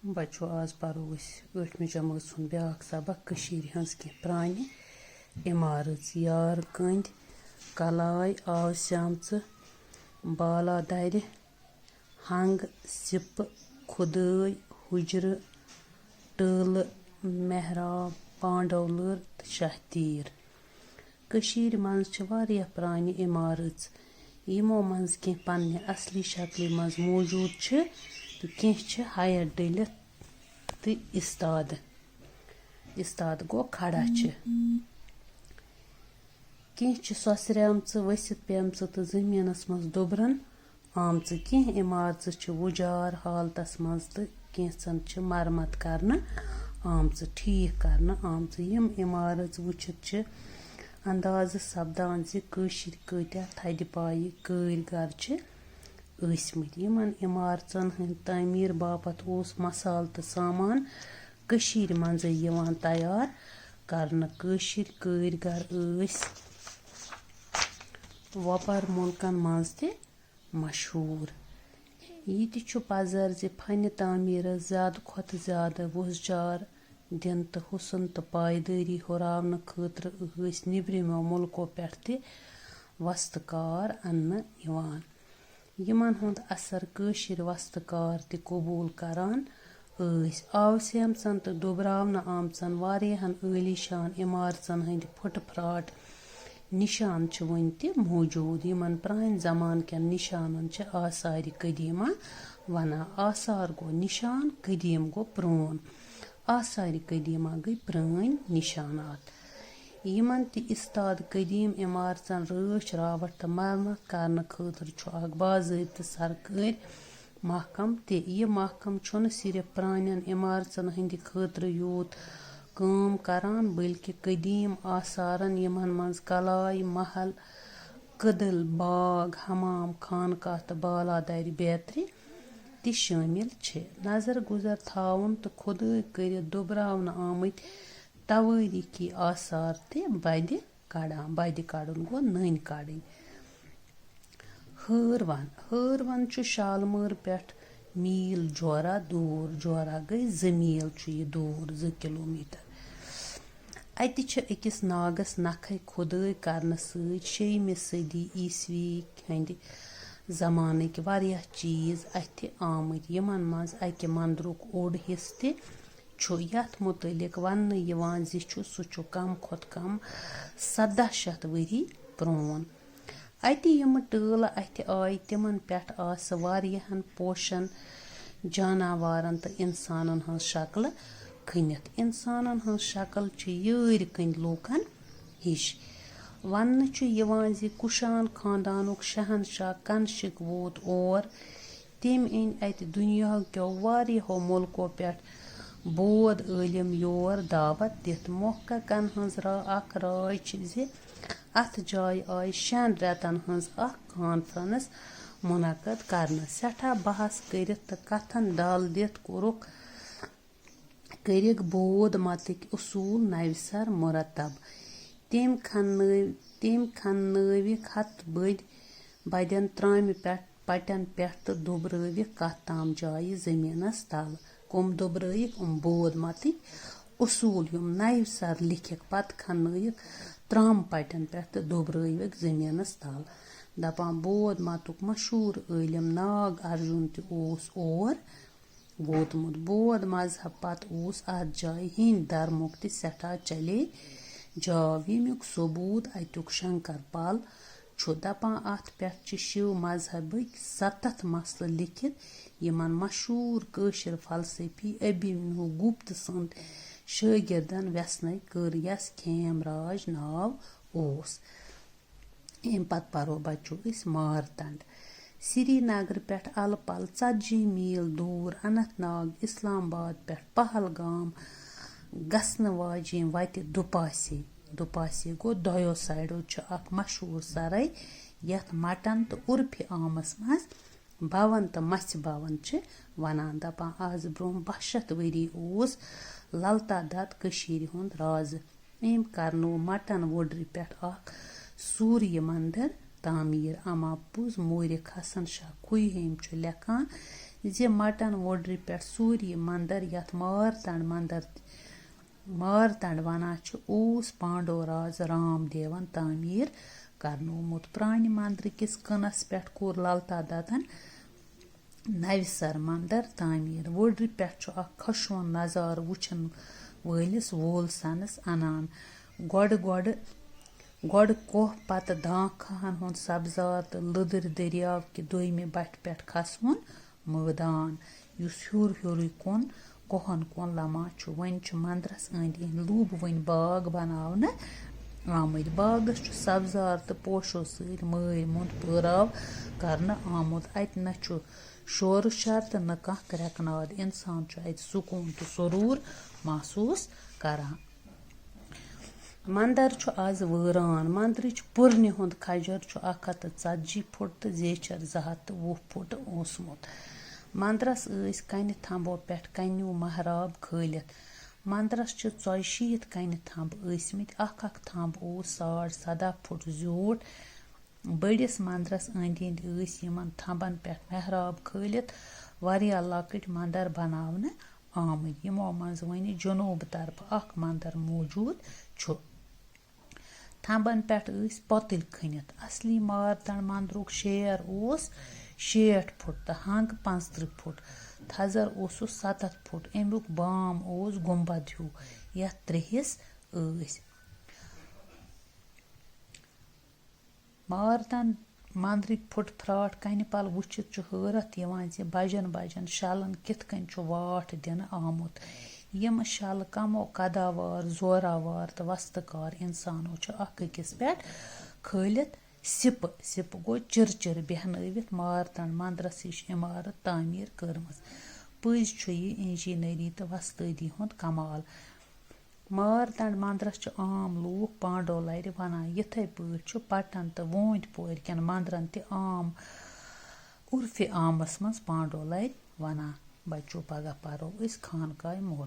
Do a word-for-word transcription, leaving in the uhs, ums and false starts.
بچو، آز پرو أسۍ ٲٹھمہِ جمٲژ ہُنٛد بیٛاکھ سبق، کٔشیٖرِ ہٕنٛز کینٛہہ پرٛانہِ عمارژ۔ یار کٔنٛدۍ، کلاے، آو سیمژٕ، بالا درِ، ہنٛگ، سِپہٕ، خُدٲے، حُجرٕ، ٹٲلہٕ، محراب، پانڈو لٔر تہٕ شاہ تیٖر۔ کٔشیٖرِ منٛز چھِ واریاہ پرٛانہِ عمارژ، یِمو منٛز کینٛہہ پننہِ اصلی شکلہِ منٛز موجود چھِ تہٕ کینٛہہ چھِ ہایَر ڈٔلِتھ تہٕ استادٕ، استاد گوٚو کھڑا چھِ۔ کینٛہہ چھِ سۄسریمژٕ، ؤسِتھ پیمژٕ تہٕ زٔمیٖنَس منٛز دُبرن آمژٕ۔ کینٛہہ عمارژٕ چھِ وُجار حالتس منٛز تہٕ کینٛژن چھِ مرمت کرنہٕ آمژٕ، ٹھیٖک کرنہٕ آمژٕ۔ یِم عمارژ وٕچھِتھ چھِ اندازٕ سپدان زِ کٲشِرۍ کۭتیاہ تھدِ پایہِ کٲرۍ گر چھِ ٲسۍ مٕتۍ۔ یِمن عمارژن ہٕنٛدۍ تعمیٖر باپتھ اوس مسالہٕ تہٕ سامان کٔشیٖرِ منٛزٕے یِوان تیار کرنہٕ۔ کٲشِرۍ کٲرۍ گر ٲسۍ وۄپر مُلکن منٛز تہِ مشہوٗر۔ یہِ تہِ چھُ پزر زِ فنِ تعمیٖرس زیادٕ کھۄتہٕ زیادٕ وُژھ جار دِنہٕ تہٕ حُسن تہٕ پایدٲری ہُراونہٕ خٲطرٕ ٲسۍ نیٚبرِمٮ۪و مُلکو پٮ۪ٹھ تہِ وستہٕ کار اننہٕ یِوان، یِمن ہُنٛد اثر کٲشِرۍ وستہٕ کار تہِ قبوٗل کران ٲسۍ۔ آو سیمژن تہٕ دُبراونہٕ آمژن واریاہن عٲلی شان عمارژن ہٕنٛدۍ پھٕٹہٕ پھراٹ نِشان چھِ وُنہِ تہِ موجود، یِمن پرٛانہِ زمانہٕ کٮ۪ن نِشانن چھِ آثارِ قدیمہ ونان۔ آثار گوٚو نِشان، قدیٖم گوٚو پرٛون۔ آثارِ قدیمہ گٔے پرٛٲنۍ نِشانات۔ یِمن تہِ استاد قدیٖم عمارژن رٲچھ راوٹھ تہٕ مرمت کرنہٕ خٲطرٕ چھُ اکھ باضٲبطہٕ سرکٲرۍ محکمہٕ تہِ۔ یہِ محکمہٕ چھُنہٕ صرف پرٛانٮ۪ن عمارژن ہٕنٛدِ خٲطرٕ یوت کٲم کران، بلکہِ قدیٖم آثارن، یِمن منٛز کلاے، محل، کدل، باغ، حمام، خانقاہ تہٕ بالادرِ بیترِ تہِ شٲمِل چھِ۔ نظر گُزر تھاوُن تہٕ کھُدٲے کٔرِتھ دُبراونہٕ آمٕتۍ توٲریٖخی آثار تہِ بدِ کڑان۔ بدِ کڑُن گوٚو نٔنۍ کڑٕنۍ۔ ہٲروَن۔ ہٲروَن چھُ شالمٲر پٮ۪ٹھ میٖل جورہ دوٗر۔ جورہ گٔے زٕ میٖل چھُ یہِ دوٗر، زٕ کِلوٗ میٖٹر۔ اَتہِ چھِ أکِس ناگَس نَکھَے کھُدٲے کرنہٕ سۭتۍ شیٚیِمہِ صٔدی عیسوی ہٕنٛدِ زمانٕکۍ واریاہ چیٖز اَتھِ آمٕتۍ، یِمَن منٛز اَکہِ مندرُک اوٚڑ حصہٕ تہِ چھُ، یَتھ مُتعلِق وننہٕ یِوان زِ چھُ، سُہ چھُ کم کھۄتہٕ کم سَداہ شیٚتھ ؤری پرٛون۔ اَتہِ یِمہٕ ٹٲلہٕ اَتھِ آیہِ، تِمَن پٮ۪ٹھ آسہٕ واریاہَن پوشَن، جاناوارَن تہٕ اِنسانَن ہٕنٛز شکلہٕ کھٔنِتھ۔ اِنسانَن ہٕنٛز شکل چھِ یٲرۍ کٔنۍ لوٗکَن ہِش۔ وننہٕ چھُ یِوان زِ کُشان خاندانُک شہنشاہ کنشک ووت اور۔ تٔمۍ أنۍ اَتہِ دُنیا کیو واریاہو مُلکو پٮ۪ٹھ بود عٲلِم یور دعوت دِتھ۔ محققن ہٕنٛز را-، اکھ راے چھِ زِ اَتھ جایہِ آیہِ شٮ۪ن رٮ۪تن ہٕنٛز اکھ کانفرنس منعقد کرنہٕ۔ سٮ۪ٹھاہ بحث کٔرِتھ تہٕ کتھن ڈل دِتھ کوٚرُکھ کٔرِکھ بود متٕکۍ اصوٗل نوِ سر مرتب۔ تٔمۍ کھننٲوۍ، تٔمۍ کھننٲوِکھ ہتہٕ بٔدۍ بدٮ۪ن ترامہِ پٮ۪ٹھ، پٹٮ۪ن پٮ۪ٹھ تہٕ دُبرٲوِکھ کتھ تام جایہِ زٔمیٖنس تل۔ کٔم دُبرٲوِکھ؟ یِم بود متٕکۍ اصوٗل، یِم نوِ سر لیکھِکھ، پتہٕ کھننٲوِکھ ترامہٕ پٹٮ۪ن پٮ۪ٹھ تہٕ دُبرٲوِکھ زٔمیٖنس تل۔ دپان، بود متُک مشہوٗر عٲلِم ناگ ارجُن تہِ اوس اور ووتمُت۔ بود مذہب پتہٕ اوس اتھ جایہِ ہیٚنٛدۍ دھرمُک تہِ سٮ۪ٹھاہ چلے جاو، ییٚمیُک ثبوٗت اتیُک شنکر پل چھُ۔ دپان، اتھ پٮ۪ٹھ چھِ شِو مذہبٕکۍ ستتھ مسلہٕ لیکھِتھ، یِمن مشہوٗر کٲشِر فلسفی ابھیمنیو گپت سٕنٛد شٲگِردن وٮ۪ژھنَے کٔر، یس کھیم راج ناو اوس۔ اَمہِ پتہٕ پرو بچو أسۍ مارتنڈ۔ سری نگرٕ پٮ۪ٹھ الہٕ پلہٕ ژتجی میٖل دوٗر اننت ناگ، اسلام آباد پٮ۪ٹھ پہلگام گژھنہٕ واجیٚنۍ وتہِ دُپاسے۔ دُپاسے گوٚو دۄیو سایڈو چھُ اکھ مشہوٗر سرے، یتھ مٹن تہٕ عرفِ عامس منٛز بھون تہٕ مژھِ بھون چھِ ونان۔ دپان، از برونٛہہ باہ شیٚتھ ؤری اوس للتا دت کٔشیٖرِ ہُنٛد رازٕ۔ أمۍ کرنوو مٹن وُڈرِ پٮ۪ٹھ اکھ سوٗریہ مندر تعمیٖر۔ اما پوٚز مورخ حسن شاہ کھویی ہیٚمۍ چھُ لیکھان زِ مٹن وُڈرِ پٮ۪ٹھ سوٗریہ مندر، یَتھ مارتنڈ مندر، مارتنڈ وَنان چھِ، اوس پانڈو راز رام دیون تعمیٖر کرنومُت۔ پرانہِ مندرٕ کِس کٕنس پٮ۪ٹھ کوٚر للتا دتن نوِ سر مندر تعمیٖر۔ وُڈرِ پٮ۪ٹھ چھُ اکھ خۄشوُن نظارٕ وٕچھن وٲلِس وول سنس انان۔ گۄڈٕ گۄڈٕ گۄڈٕ کوہ، پتہٕ دانکھہن ہُنٛد سبزار تہٕ لٔدٕرۍ دٔریاو کہِ دوٚیمہِ بٹھِ پٮ۪ٹھ کھسوُن مٲدان، یُس ہیوٚر ہیوٚرُے کُن کوہن کُن لمان چھُ۔ وۄنۍ چھُ مندرس أنٛدۍ أنٛدۍ لوٗبہٕ وٕنۍ باغ بناونہٕ آمٕتۍ۔ باغس چھُ سبزار تہٕ پوشو سۭتۍ مٲرۍ موٚنٛد پٲراو کرنہٕ آمُت۔ اتہِ نہ چھُ شورٕ شر تہٕ نہ کانٛہہ کرٛٮ۪کہٕ ناد۔ انسان چھُ اتہِ سکوٗن تہٕ سرور محسوس کران۔ مندر چھُ از وٲران۔ مندرٕچ پُرنہِ ہُنٛد کھجر چھُ اکھ ہتھ تہٕ ژتجی فُٹ تہٕ زیچھر زٕ ہتھ تہٕ وُہ فُٹ اوسمُت۔ مندرس ٲسۍ کنہِ تھمبو پٮ۪ٹھ کنیو محراب کھٲلِتھ۔ مندرس چھِ ژۄیہِ شیٖتھ کنہِ تھمب ٲسمٕتۍ۔ اکھ اکھ تھمب اوس ساڑ سداہ فُٹ زیوٗٹھ۔ بٔڑِس مندرس أنٛدۍ أنٛدۍ ٲسۍ یِمن تھمبن پٮ۪ٹھ محراب کھٲلِتھ واریاہ لۄکٕٹۍ مندر بناونہٕ آمٕتۍ، یِمو منٛز وۄنہِ جنوٗب طرفہٕ اکھ مندر موجود چھُ۔ تھمبن پٮ۪ٹھ ٲسۍ پۄتٕلۍ کھٔنِتھ۔ اصلی مارتنڈ مندرُک شیر اوس شیٹھ فُٹ تہٕ ہنگ پانٛژترٕہ فُٹ۔ تھزر اوسُس ستتھ فُٹ۔ امیُک بام اوس گنبد ہیوٗ، یتھ ترٛےٚ حصہٕ ٲسۍ۔ مارتنڈ مندرٕکۍ پھُٹ پھراٹ کنہِ پل وٕچھِتھ چھُ حٲرتھ یِوان زِ بجن بجن شالن کِتھ کٔنۍ چھُ واٹھ دِنہٕ آمُت۔ یِم شالہٕ کمو قداوار، زوراوار تہٕ وستہٕ کار انسانو چھُ اکھ أکِس پٮ۪ٹھ کھٲلِتھ سِپہٕ، سِپہٕ گوٚو چِرٕ چِرٕ بیہنٲوِتھ مارتنڈ مندرس ہِش عمارت تعمیٖر کٔرمٕژ۔ پٔزۍ چھُ یہِ انجینئری تہٕ وۄستٲدی ہُنٛد کمال۔ مارتنڈ مندرس چھِ عام لوٗکھ پانڈو لرِ ونان۔ یِتھے پٲٹھۍ چھُ پٹن تہٕ ووٗنٛدۍ پورِ کٮ۪ن مندرن تہِ عام عرفِ عامس منٛز پانڈو لرِ ونان۔ بچو، پگاہ پرو أسۍ خانقاہ مولا۔